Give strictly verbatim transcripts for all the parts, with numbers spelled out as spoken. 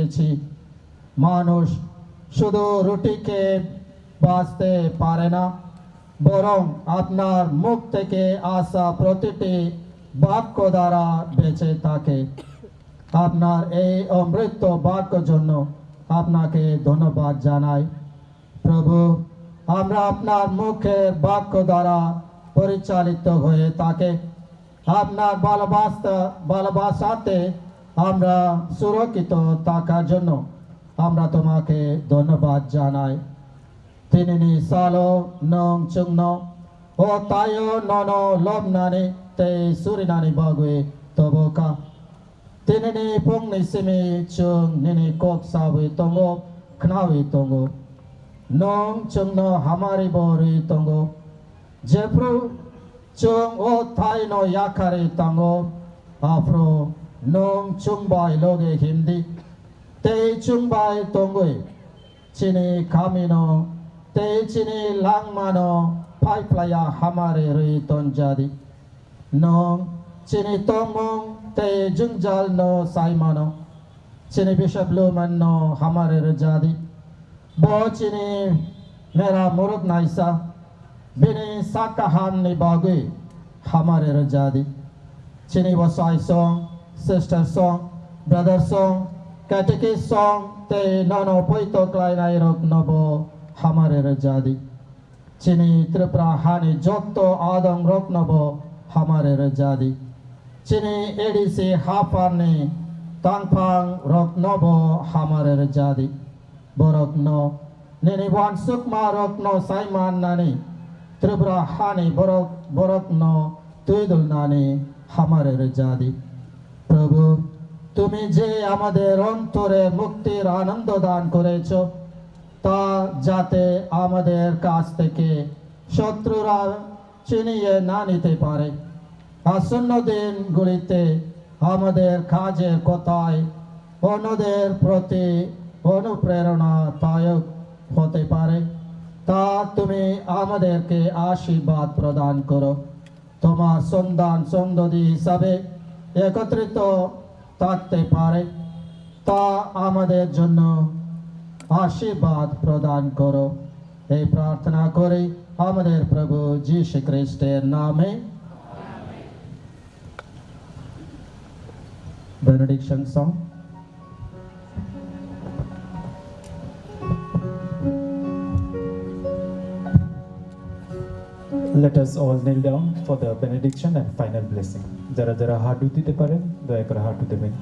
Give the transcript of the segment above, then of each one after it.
দিয়েছি। মানুষ শুধু রুটি খেয়ে বাঁচতে পারে না, বরং আপনার মুখ থেকে আসা প্রতিটি বাক্য দ্বারা বেঁচে থাকে। আপনার এই অমৃত বাক্য জন্য আপনাকে ধন্যবাদ জানাই। প্রভু, আমরা আপনার মুখের বাক্য দ্বারা পরিচালিত হয়ে থাকে। আপনার ভালোবাসা, ভালোবাসাতে আমরা সুরক্ষিত থাকার জন্য আমরা তোমাকে ধন্যবাদ জানাই। Tinini salo nwng chwngno o taio nono lobnani tei surinani bagwi tobokha. Tinini phungni simi chwng nini kok sawi tongo, khnawi tongo. Nwng chwngno hamari bo rwi tongo. Jephru chwng o thaino yakhari tongo, aphru nwng chwng bai loge himdi, tei chwng bai tongwi chini kamino tei chini langmano phai phlaiya hamari rwi tonjadi. Nwng chini tongmung tei jwngjalno sai mano. Chini Bishop Lumen no hamari rwjadi. Bo chini mera muruk naisa. Bini sak kahamni bagwi hamari rwjadi. Chini bosai song, sister song, brother song, catechist song tei nono poito klainai rokno bo hamari rwjadi. Chini Tripura hani jotto adong rokno bo hamari rwjadi. Chini A D C hapharni tangphang rokno bo hamari rwjadi. Borokno nini uansukma rokno saimannani Tripura hani borok, borokno twidulnani hamari rwjadi. প্রভু, তুমি যে আমাদের অন্তরে মুক্তির আনন্দ দান করেছ, তা যাতে আমাদের কাছ থেকে শত্রুরা ছিনিয়ে না নিতে পারে। আসন্ন দিনগুলিতে আমাদের কাজের কথায় অন্যদের প্রতি অনুপ্রেরণা দায়ক হতে পারে, তা তুমি আমাদেরকে আশীর্বাদ প্রদান করো। তোমার সন্তান সন্ততি হিসাবে একত্রিত থাকতে পারে, তা আমাদের জন্য আশীর্বাদ প্রদান করো। এই প্রার্থনা করি আমাদের প্রভু যীশু খ্রিস্টের নামে। Benediction song. Let us all kneel down for the benediction and final blessing. যারা যারা হাঁটু দিতে পারেন, দয়া করে হাঁটু দেবেন।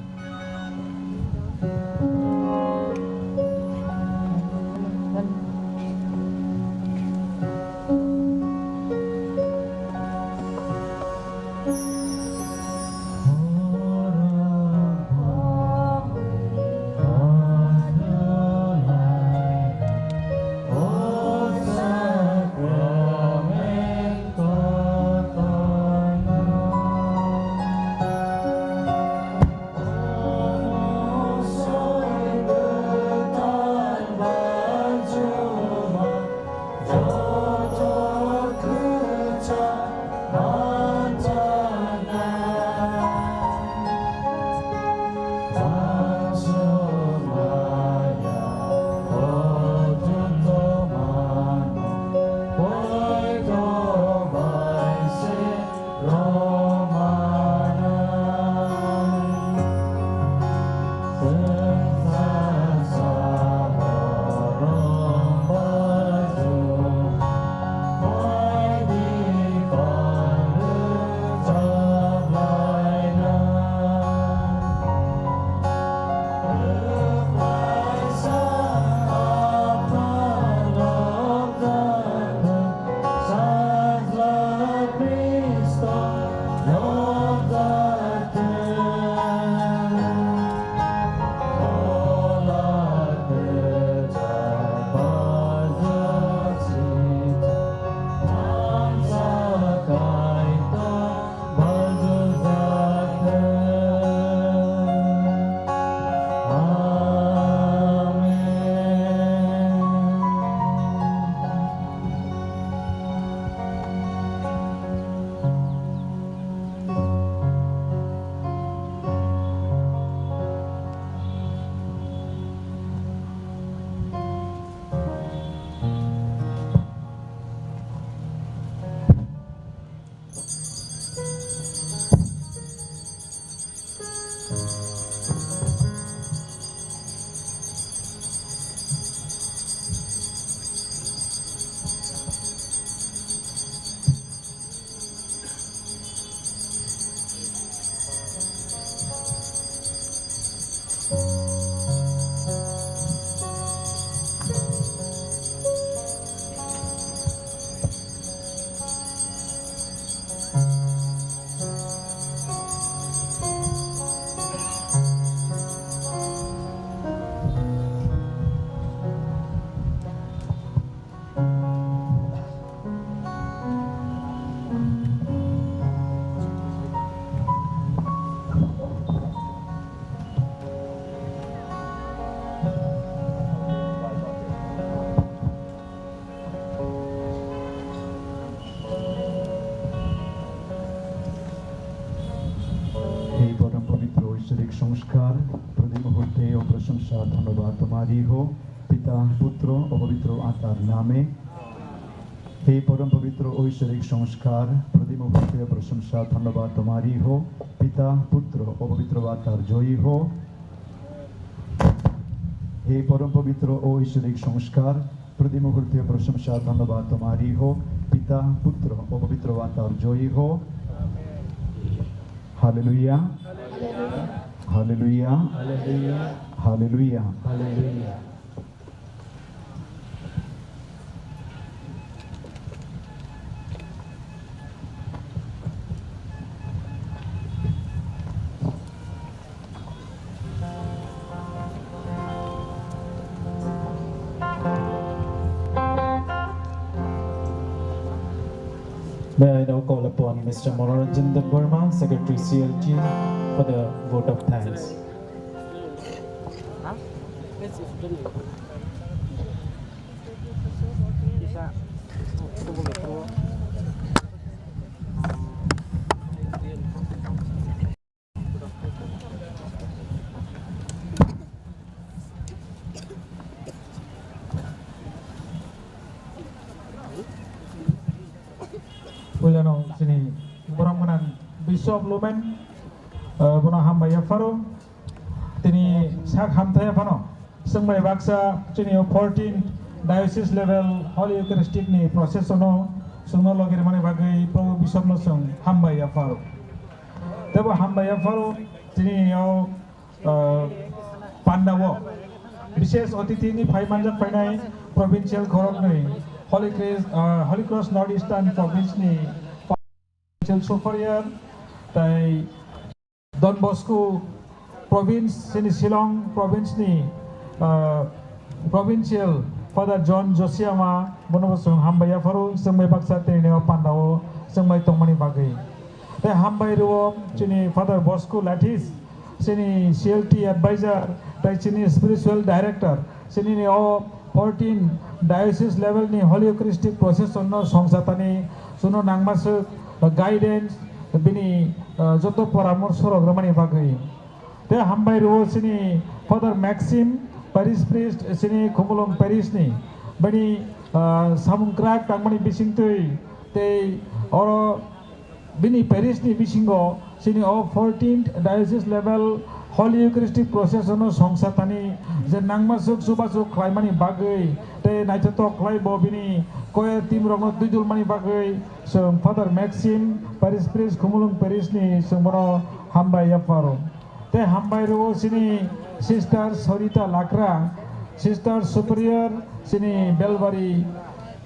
প্রশংসা ধন্যবাদ তোমারই হোক, পিতা, পুত্র ও পবিত্র আত্মার নামে। হে পরম পবিত্র ঐশ্বরিক সংস্কার, প্রতি মুহূর্তে প্রশংসা ধন্যবাদ তোমারই হোক, পিতা, পুত্র ও পবিত্র আত্মার জয়ী হোক। হে পরম পবিত্র ও ঐশ্বরিক সংস্কার, প্রতি মুহূর্তে প্রশংসা ধন্যবাদ তোমারই হোক, পিতা, পুত্র ও পবিত্র আত্মার জয়ী হোক। Hallelujah, hallelujah, hallelujah. May I now call upon Mister Manoranjan Debbarma, Secretary C L T, for the vote of thanks. Puilano chini borok gwnang Bishop Lumen, eh, bono hambai yapharo. Tini sak hamthai phano chwng bai baksa chini o fourteen diocese level Holy Eucharistic ni procession o chwngno logi rwmani bagwi Probhu Bishop no chwng hambai yapharo. Tebo hambai yapharo chini o, ah, pandao bishesh atithi ni phai manjak phainai provincial khoroknwi Holy Cross, ah, Holy Cross North Eastern Province ni provincial superior tai Don Bosco Province, chini Shillong Province ni, ah, Provincial Father John Josiama, bono bo chwng hambai yapharo, chwng bai baksa tini o pandao chwng bai tongmani bagwi. Tei hambai rwo chini Father Bosco Lathis, chini C L T advisor, tei chini spiritual director, chini ni o fourteen diocese level ni Holy Eucharistic procession no songchatani, chwngno nangmaswk guidance, bini, ah, joto poramorso rok rwmani bagwi. Tei hambai rwo chini Father Maxim, parish priest, chini Khumulwng parish ni, bini, ah, samung kwrak tangmani bisingtwi, tei oro bini parish ni bisingo chini o fourteenth diocese level Holy Eucharistic procession no songsa thani je nangmaswk chubaswk khlaimani bagwi tei naithothok khlai bo bini choir team rokno twijulmani bagwi chwng Father Maxim, parish priest, Khumulwng parish ni chwng bono hambai yapharo. Tei hambai rwo chini Sister Sorita Lakra, Sister Superior chini Belbari.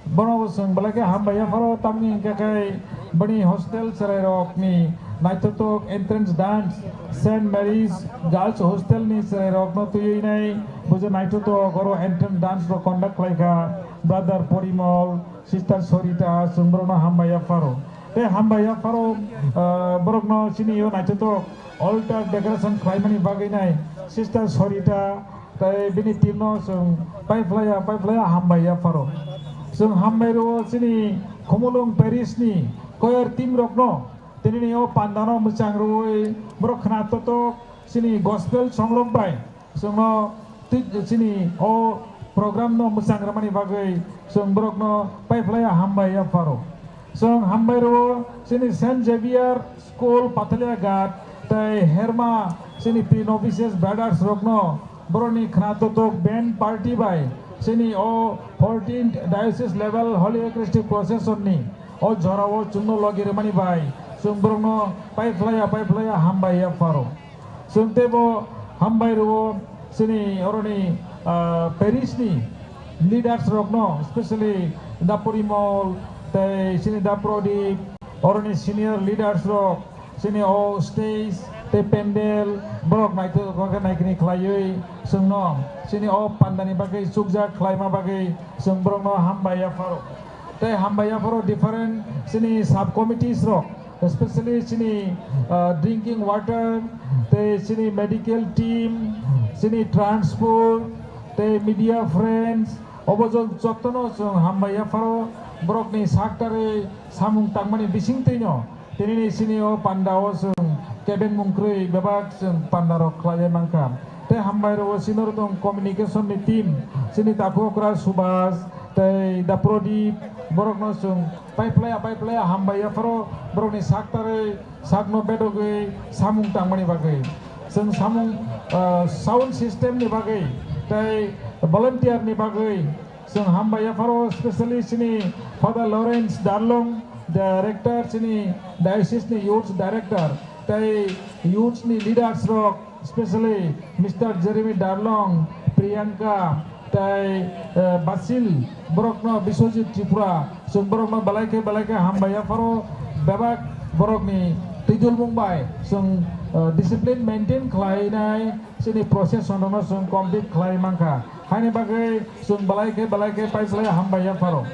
Bono bo chwng belai khe hambai yapharo, tamni hwnkhe khe bini hostel chwrairok ni naithothok entrance dance, Saint Mary's Girls Hostel ni chwrairok no twiwi nai bo je naithothok oro entrance dance rok conduct khlai kha, Brother Porimol, Sister Sorita, chwng borokno hambai yapharo. Tei hambai yapharo, ah, borokno chini o naithothok altar decoration khlaimani bagwi nai Sister Sorita tei bini team no chwng paiphlaiya, paiphlaiya hambai yapharo. Chwng hambai rwo chini Khumulwng parish ni choir team rokno tini ni o pandano mwchang rwui borok khna totok chini gospel songrok bai chwngno twi-, chini o program no mwchang rwmani bagwi chwng borokno paiphlaiya hambai yapharo. Chwng hambai rwo chini Saint Xavier School Pathalia Ghat tei Herma chini Pre Novitiate Brothers rokno borokni khna totok band party bai chini o fourteenth diocese level Holy Eucharistic procession ni o jorao chwngno logi rwmani bai chwng borokno paiphlaiya paiphlaiya hambai yapharo. Chwng teibo hambai rwo chini oroni, ah, parish ni leaders rokno, especially Da Porimol tei chini Da Prodip, oroni senior leaders rok chini o stage tei pandal borok naithok khe naikini khlaiwi chwngno chini o pandani bagwi chukjak khlaima bagwi chwng borokno hambai yapharo. Tei hambai yapharo different chini sub committees rok, especially chini, ah, drinking water, tei chini medical team, chini transport, tei media friends, obo jot-, jottono chwng hambai yapharo borokni saktarwi samung tangmani bisingtwino tinini chini o pandao chwng kebengmung kwrwi bebak chwng pandarok khlaiwi mankha. Tei hambai rwo chini rwtong communication ni team, chini takhuk okra Subhas tei da Pradip, borokno chwng paiphlaiya paiphlaiya hambai yapharo borokni sak tarwi sakno bedogwi samung tangmani bagwi. Chwng samung, ah, sound system ni bagwi tei volunteer ni bagwi chwng hambai yapharo, specially chini Father Lawrence Darlong, director, chini diocese ni youth director, tei youth ni leaders rok, specially Mister Jeremy Darlong, Priyanka, tei, eh, Basil, borokno Biswajit Tripura, chwng borokno belai khe belai khe hambai yapharo, bebak borokni twidulmung bai chwng, eh, discipline maintain khlainai chini procession rokno chwng complete khlai mankha. Haini bagwi chwng belai khe belai khe paiphlai hambai yapharo.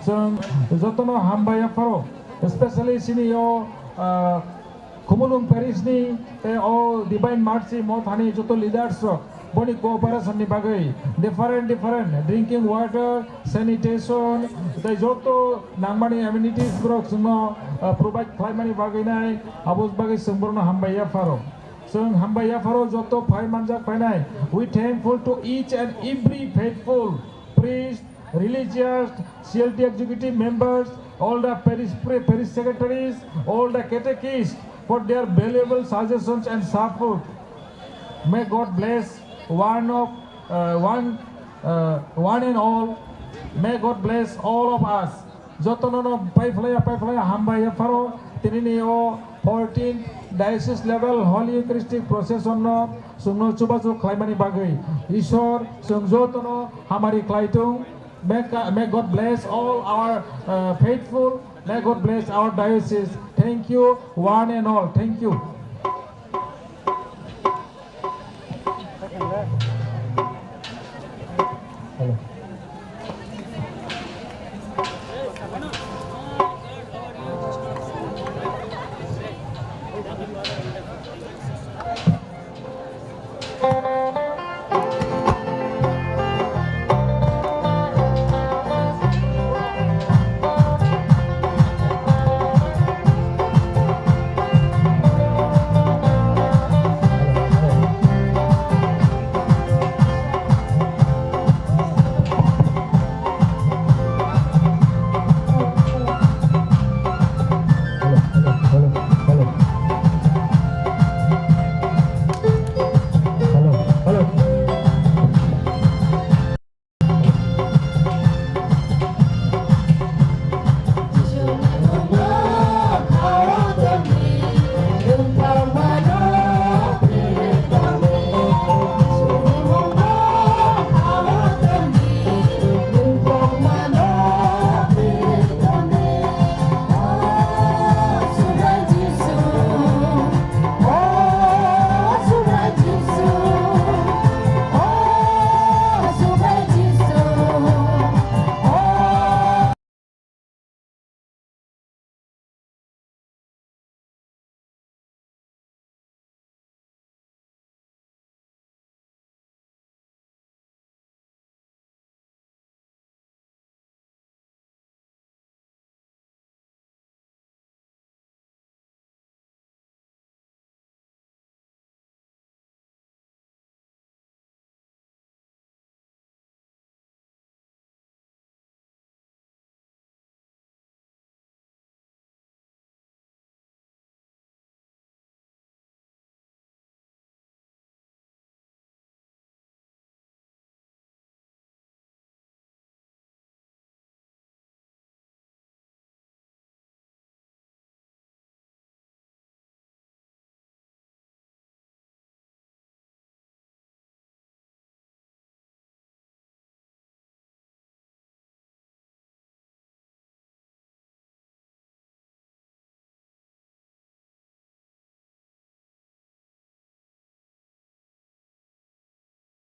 Chwng jotono hambai yapharo, specially chini o, ah, Khumulwng parish ni tei o Divine Mercy mothani joto leaders rok boni cooperation ni bagwi different different drinking water, sanitation tei joto nangmani amenities borok chwngno, ah, provide khlaimani bagwi nai, abo bagwi chwng borokno hambai yapharo. Chwng hambai yapharo joto phai manjak phainai. We thankful to each and every faithful priest, religious, C L T executive members, all the parish pre-, parish secretaries, all the catechists for their valuable suggestions and support. May God bless one of, uh, one, uh, one and all. May God bless all of us. Jotono no paiphlaiya paiphlaiya hambai yapharo, tinini o fourteen diocese level Holy Eucharistic procession no chwngno chubachu khlaimani bagwi Ishwar chwng jotono hamari khlaitung. May Ga-, may God bless all our, uh, faithful. May God bless our diocese. Thank you, one and all. Thank you.